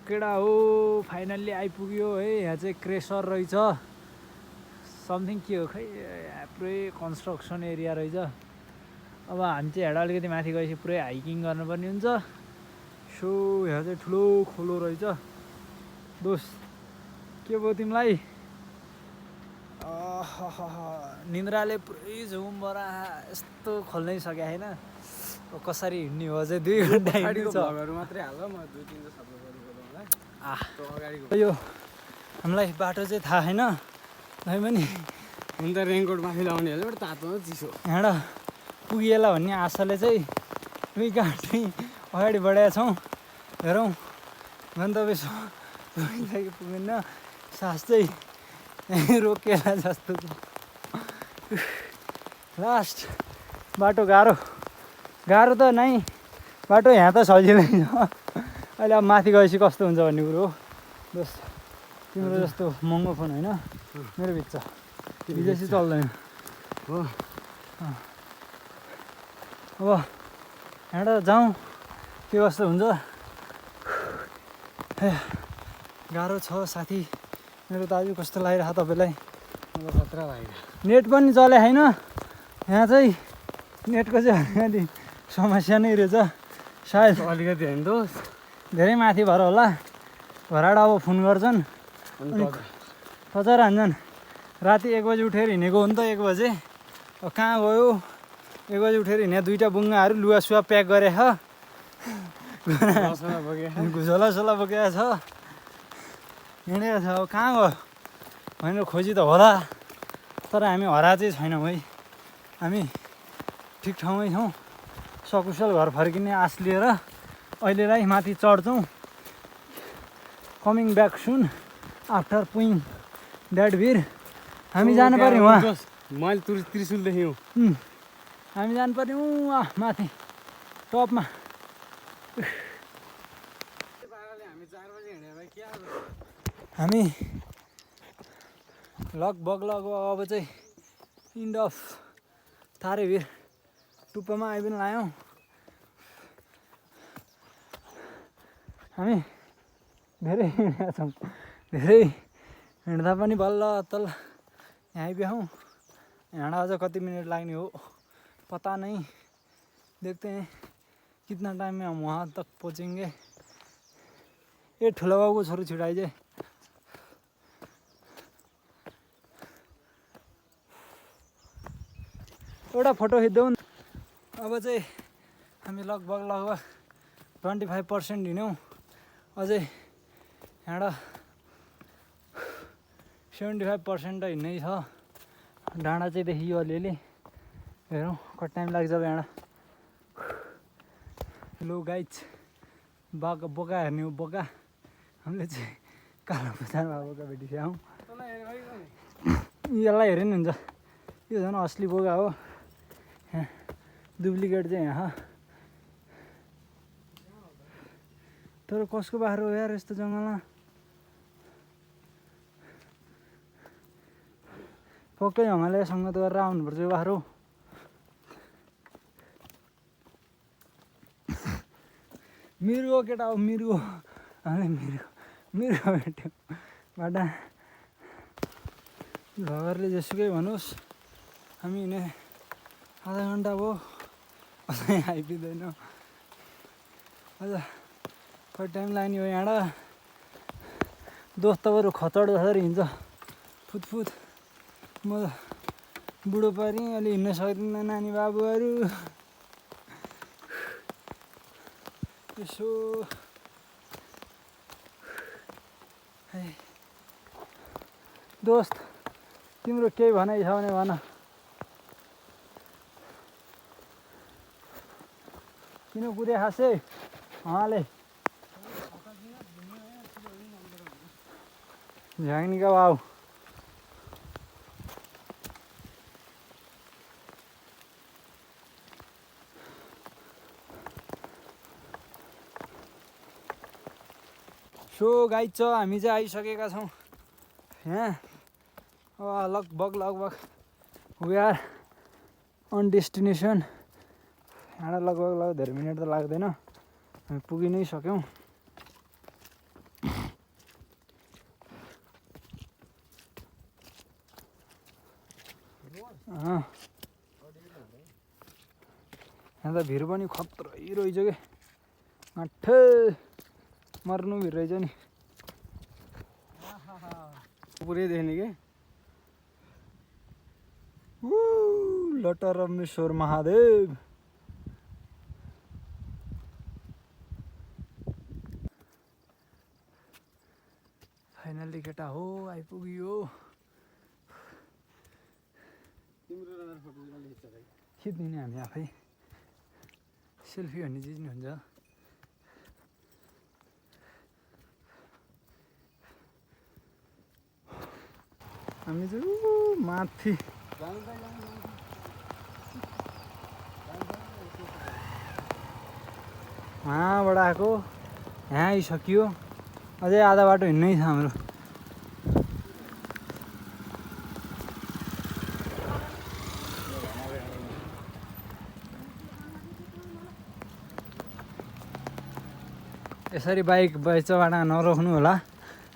केडा हो फाइनल्ली आइपुग्यो है। यहाँ चाहिँ क्रेसर रहेछ समथिङ के हो खै पुरै कन्स्ट्रक्सन एरिया रहेछ। अब हामी चाहिँ हेर्दा अलिकति माथि गएपछि पुरै हाइकिङ गर्नुपर्ने हुन्छ। सो यहाँ चाहिँ ठुलो खोलो रहेछ। दोस्त के भयो तिमीलाई? निन्द्राले पुरै झुम बरा यस्तो खोल्नै सके होइन। कसरी हिँड्ने हो अझै 2 घन्टा हिँड्नु छ। मात्रै हाल म 2-3 शब्द बोल्नु होला। अगाडिको यो हामीलाई बाटो चाहिँ थाहा छैन तै पनि हुन त रेनकोट माथि लाउने हो तातो चिसो। यहाँबाट पुगिएला भन्ने आशाले चाहिँ 2 घन्टा अगाडि बढेका छौँ। हेरौँ गन्तव्यसम्म पुगिन्छ कि पुगिन्न। सास चाहिँ रोकिएला जस्तो छ। लास्ट बाटो गाह्रो गाह्रो त नै बाटो यहाँ त सजिलै छ। अहिले अब माथि गएपछि कस्तो हुन्छ भन्ने कुरो हो। दोस्त तिम्रो जस्तो महँगो फोन होइन मेरो बिच विदेशी चल्दैन हो। अब यहाँबाट जाउँ के कस्तो हुन्छ। गाह्रो छ साथी। मेरो दाजु कस्तो लागिरहेको तपाईँलाई? मलाई खतरा लाग्यो। नेट पनि चले छैन यहाँ चाहिँ। नेटको चाहिँ अलिकति समस्या नै रहेछ सायद। अलिकति होइन दोस्त धेरै माथि भएर होला। घरबाट अब फोन गर्छन् अनि टचर हान्छन्। राति 1 बजी उठेर हिँडेको हो नि त 1 बजे। अब कहाँ गयो? 1 बजी उठेर हिँडे 2टा बुङ्गाहरू लुगा सुगा प्याक गरे छ। घुसोला बोकेको छ हिँडेको छ। अब कहाँ गयो भनेर खोजी त होला तर हामी हरा चाहिँ छैनौँ है। हामी ठिक ठाउँमै छौँ। सकुशल घर फर्किने आश लिएर अहिलेलाई माथि चढ्छौँ। कमिङ ब्याक सुन आफ्टर पुइङ द्याट भिर। हामी जानु पर्यो उहाँ। मैले त्रिशुल देख्यौँ। हामी जानु पर्यो उहाँ माथि टपमा। हामी लगभग अब चाहिँ इन्ड अफ तारेभिर टुप्पोमा आइपुग्न लाग्यौँ। हामी धेरै हिँडेका छौँ। धेरै हिँड्दा पनि बल्ल तल यहाँ आइपुग्यौँ। यहाँ अझ कति मिनट लाग्ने हो पता नहीं। देखते हैं कितना टाइम में हम वहाँ तक पहुँचेंगे। ये ठुलो बाबुको छोरो छिटाइ चाहिँ एउटा फोटो खिच्दौँ। अब चाहिँ हामी लगभग 25% हिँड्यौँ। अझै यहाँबाट 75% त हिँड्नै छ। डाँडा चाहिँ देखियो अलिअलि। हेरौँ कति टाइम लाग्छ अब यहाँबाट। लो गाइज बोका हेर्ने हो बोका। हामीले चाहिँ कालो पुछार बोका भेटिसक्यौँ। यसलाई हेऱ्यो नि हुन्छ। यो झन् असली बोका हो। डुप्लिकेट चाहिँ यहाँ। तर कसको बाख्रो हो यार यस्तो जङ्गलमा? पक्कै हिमालयसँग त गरेर आउनुपर्छ यो बाख्रो। मिर्गो केटा हो मिर्गो। हामीले मिर्गो भेट्यौँ बाटा। भगरले जेसुकै भनोस् हामी हिँडे आधा घन्टा भयो अझै आइपुग्दैन। अझ कति टाइम लाग्ने हो यहाँबाट? दोस्त बरु खचड जसरी हिँड्छ फुतफुत। म बुढो परेँ अलि हिँड्न सक्दिनँ। नानी बाबुहरू यसो दोस्त तिम्रो केही भनाइ छ भने भन। किन कुदे खासै उहाँले झ्याङ्नीका बाउ। सो गाइज छ हामी चाहिँ आइसकेका छौँ यहाँ। लगभग वी आर अन डेस्टिनेसन। यहाँ लगभग धेरै मिनट त लाग्दैन हामी पुगि नै सक्यौँ। यहाँ त भिर पनि खत्रै रहेछ के माठे मर्नु भिर रहेछ नि पुरै देख्ने के लटरमेश्वर महादेव फाइनल्ली केटा हो आइपुग्यो खिच्दिने हामी आफै सेल्फी भन्ने चिज नि हुन्छ हामी चाहिँ माथि वहाँबाट आएको यहाँ आइसक्यो अझै आधा बाटो हिँड्नै छ हाम्रो यसरी बाइक बाइचबाट नरोक्नु होला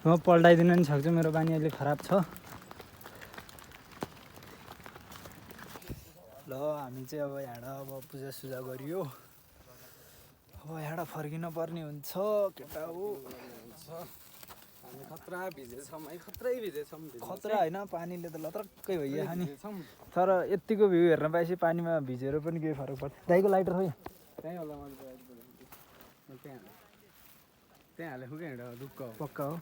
म पल्टाइदिन नि सक्छु मेरो बानी अहिले खराब छ ल हामी चाहिँ अब यहाँबाट अब पूजासुजा गरियो अब यहाँबाट फर्किन पर्ने हुन्छ केटा हो हामी खतरा भिजेछौँ है खत्रै भिजेछौँ खतरा होइन पानीले त लत्रक्कै भइहाल्यो नि तर यत्तिको भ्यू हेर्न पाएपछि पानीमा भिजेर पनि केही फरक पर्छ दाइको लाइटर खै त्यहीँ होला मैले त्यहाँ हालेको क्या एउटा ढुक्क पक्का हो